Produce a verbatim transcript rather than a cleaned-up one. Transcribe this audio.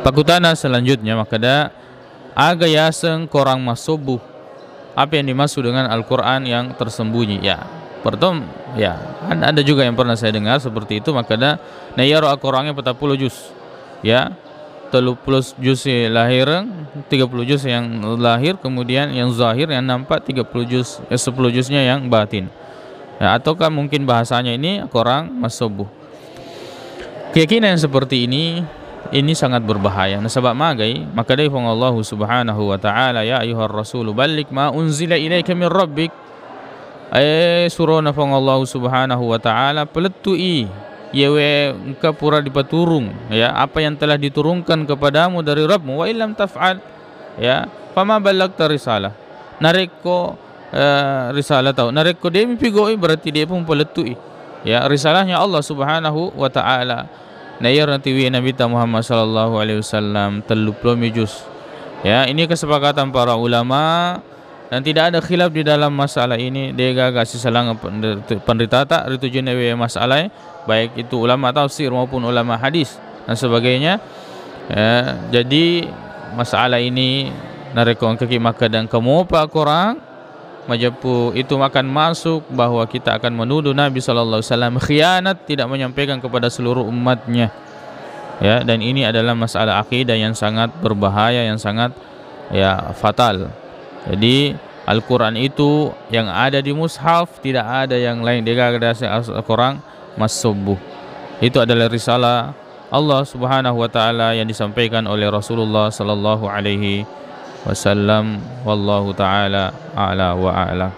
Pakkutana selanjutnya makkeda, aga yaseng korang massobbu? Apa yang dimaksud dengan Al-Quran yang tersembunyi? Ya, pertama, ya, ad-, ada juga yang pernah saya dengar seperti itu, makkeda, na iyaro Al-Qurannya patappulo juz. Ya, tellu puluh juz lahir, tiga puluh juz yang lahir, kemudian yang zahir yang nampak tiga puluh juz, eh, sepuluh juznya yang batin. Ya, ataukah mungkin bahasanya ini korang massobbu? Keyakinan yang seperti ini, ini sangat berbahaya. Nasaba magai, makkedai Puang Allahu Subhanahu wa Ta'ala, "Ya ayyuhar rasulu balligh ma unzila ilaika min rabbik." Eh, surona Puang Allahu Subhanahu wa Ta'ala, palettui yewe engka pura dipaturung, ya, apa yang telah diturunkan kepadamu dari Rabbmu. Wa illam taf'al, ya, fama ballagta risalah. Narekko eh, risalah tau. Narekko de' mupigau'i, berarti de' pun palettui, ya, risalahnya Allah Subhanahu wa Ta'ala. Na iyaro natiwi Nabitta Muhammad sallallahu alaihi wasallam tellu puluh mi juz. Ya, ini kesepakatan para ulama dan tidak ada khilaf di dalam masalah ini. De' gaga sisalangeng pen-, penritata ri tujunna we masalah, baik itu ulama tafsir maupun ulama hadis dan sebagainya. Ya, jadi masalah ini narekko engkaki makkeda engka mopa korang, majeppu itu akan masuk bahwa kita akan menuduh Nabi sallallahu alaihi wasallam khianat, tidak menyampaikan kepada seluruh umatnya. Ya, dan ini adalah masalah akidah yang sangat berbahaya, yang sangat, ya, fatal. Jadi Al-Quran itu yang ada di mushaf, tidak ada yang lain. De' gaga de' yaseng korang massobbu. Itu adalah risalah Allah Subhanahu wa Ta'ala yang disampaikan oleh Rasulullah sallallahu alaihi wasallam. Wallahu ta'ala a'la wa a'lam.